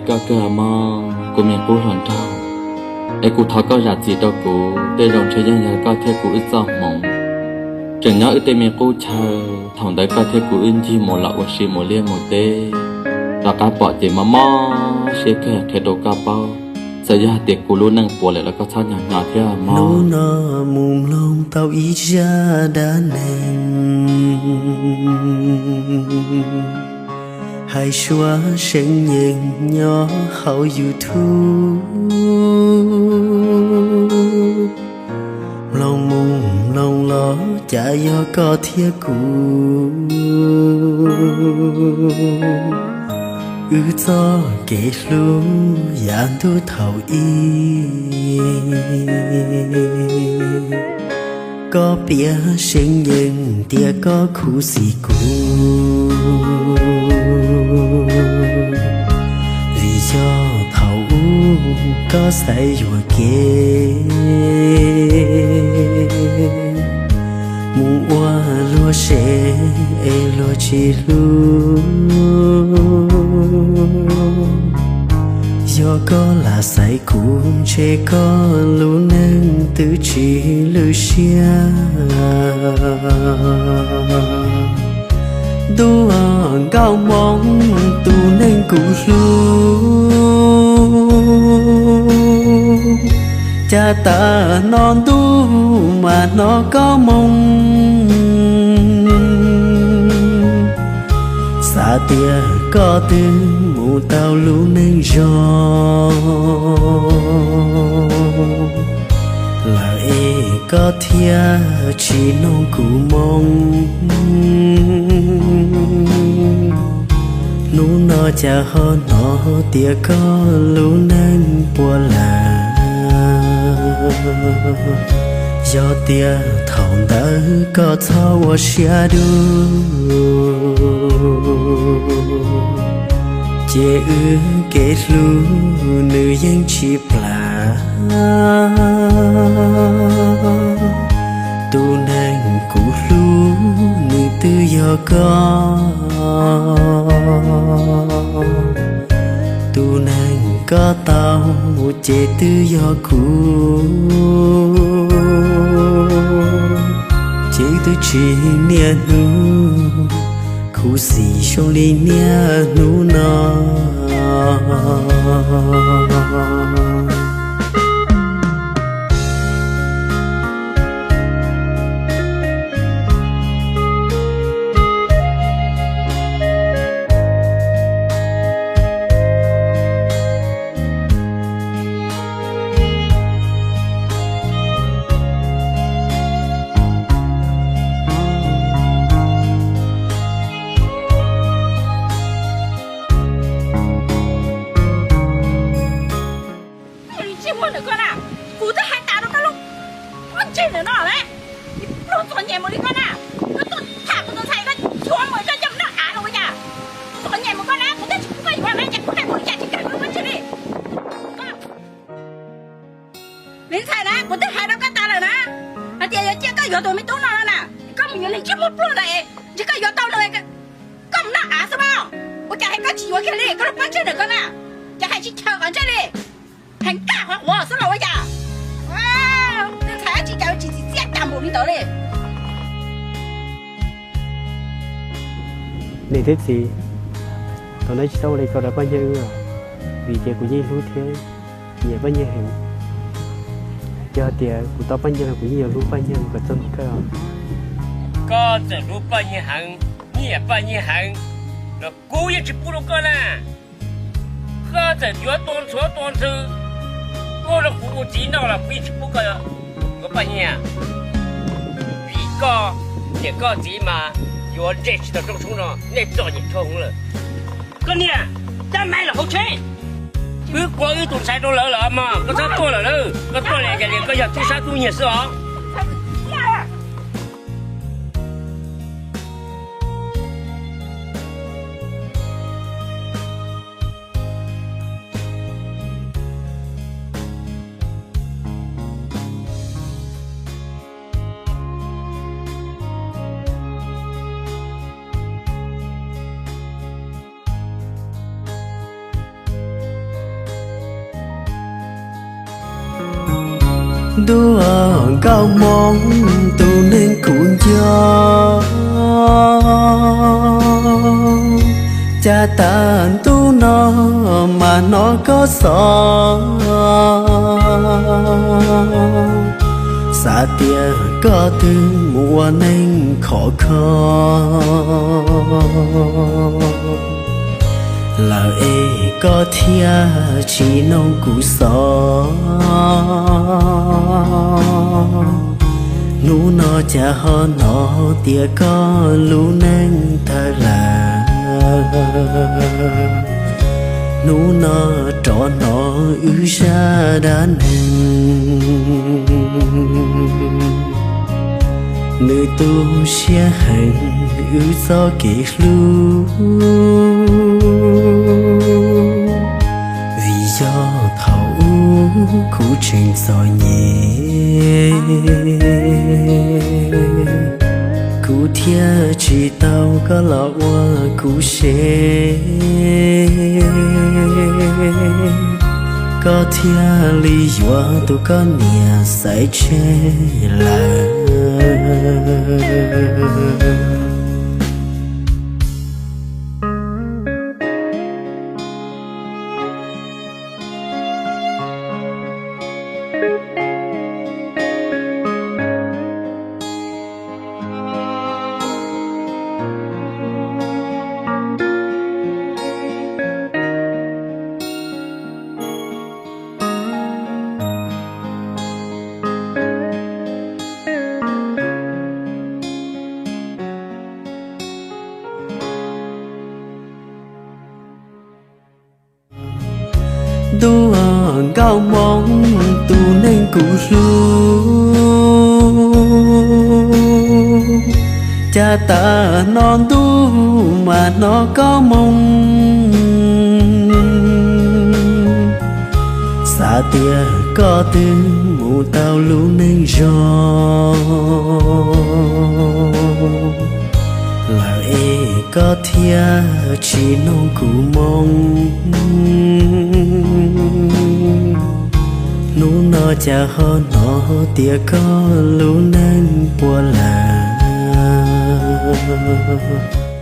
Koj kawg mog, kuv me qub hluas nraug, es kuv thov koj zam txim rau kuv, tej zaum ntshe yeej yog koj thiab kuv wb txoj hmoov. Tseem nyob wb tej me qub chaw, thaum ntawd koj thiab kuv wb ncig mus los ua si mus liaj mus teb, rov qab pom ces mob mob siab kawg, qhia rau koj paub, txawm yog hais tias kuv lub neej puas lawm los koj txhob hnyo hnyo thiab mog. Hnub no mus mloog tau ib zaj dab neeg hais suav seev yees nyob hauv YouTube. Mloog mus mloog los cas yog koj thiab kuv, wb txoj kev hlub yav ntuj thaum ub. Koj piav seev yees tias koj khuv xim kuv, vim yog thaum ub koj xaiv yuam kev mus ua luag sev es luag tsis hlub. Yog koj lam xaiv kuv ntshe koj lub neej twb tsis lwj siab. Ntuj nkauj Hmoob tus neeg kuv hlub, cas tag no ntuj mas hnov koj moo xav tias koj twb mus tau lub neej zoo lawm es koj thiaj tsis noog kuv moo. Hnub no cas ho hnov tias koj lub neej puas lawm. Yog tias thaum ntawd koj txhob ua siab dub, ces wb kev hlub nws yeej tsis plam. Tus neeg kuv hlub nws twb yog koj, tus neeg koj tau ces twb yog kuv, ces twb tsis niaj hnub khuv xim zoo li niaj hnub no. Tsis muaj ntawm koj na, kuv twb hais tas rau koj lub pob ntseg ntawm no lawm, pluag txom nyem mus li koj na, koj tuaj tham kuv tus ntxhais koj yuav mus koj coj noj av los ua cas? Txom nyem mus koj na, kuv twb tsis pub koj yuav na, ces kuv hais kuv cas tsis kam yuav pob ntseg li. Me ntxhais na, kuv twb hais rau koj tas lawm na, hais tias yog cia koj yuav tus me tub no na, koj mus yuav neeg ntsej muag pluag ntawd, ntshe koj yuav tau nws, koj mus noj av xwb mas. Ua cas hais koj tsis yuav kiag li, koj lub pob ntseg ntawm koj na, ces hais tsis chaws qhov ntsej li, hais nkaj qhov quav xwb los ua cas? Ntxhais dab tsi cas tsis txiv txiaj cas npaum li ntawd li. Niam thiab txiv, thaum no tsis txhob ua li ko rau Paj Nyiaj wb, vim tias kuv yeej hlub thiab nyiam Paj Nyiaj heev. Yog tias kuv tau Paj Nyiaj los kuv yeej yuav hlub Paj Nyiaj kom txog hnub kawg. Koj txawm hlub Paj Nyiaj heev, nyiam Paj Nyiaj heev los kuv yeej tsis pub rau koj na. Koj txawm yuav tua ntxhuav tua ntxhw tuaj rau kuv ua txiv noj los kuv yeej tsis pub koj yuav Paj Nyiaj. Vim koj niam koj txiv mas yuav ntsej tsis tau roob tshoob no, nej txom nyem dhau hwv lawm. Koj niam, cab Maiv los hauv tsheb. Wb kuav wb tus ntxhais rau lawv lawm mog, koj txhob tuaj lawm na. Koj tuaj li cas li koj yog tub sab tub nyiag xwb os. Ntuj nkauj moo, tus neeg kuv nco, cas tas ntuj no mas hnov koj xov. Xav tias koj twb mus ua neej khov kho lawm es koj thiaj tsis noog kuv xov. Hnub no cas ho hnov tias koj lub neej tawg lawm. Hnub no rov hnov wb zaj dab neeg, nws tu siab heev wb txoj kev hlub. Vim yog thaum ub kuv tseem txom nyem, kuv thiaj tsis tau koj los ua kuv sev, koj thiaj li yuav tus koj niam xaiv tseg lawm. Ntuj nkauj moo, tus neeg kuv hlub, cas tas no ntuj mas hnov koj moo. Xav tias koj twb mus tau lub neej zoo lawm es koj thiaj tsis noog kuv moo. Hnub no cas ho hnov tias koj lub neej puas lawm.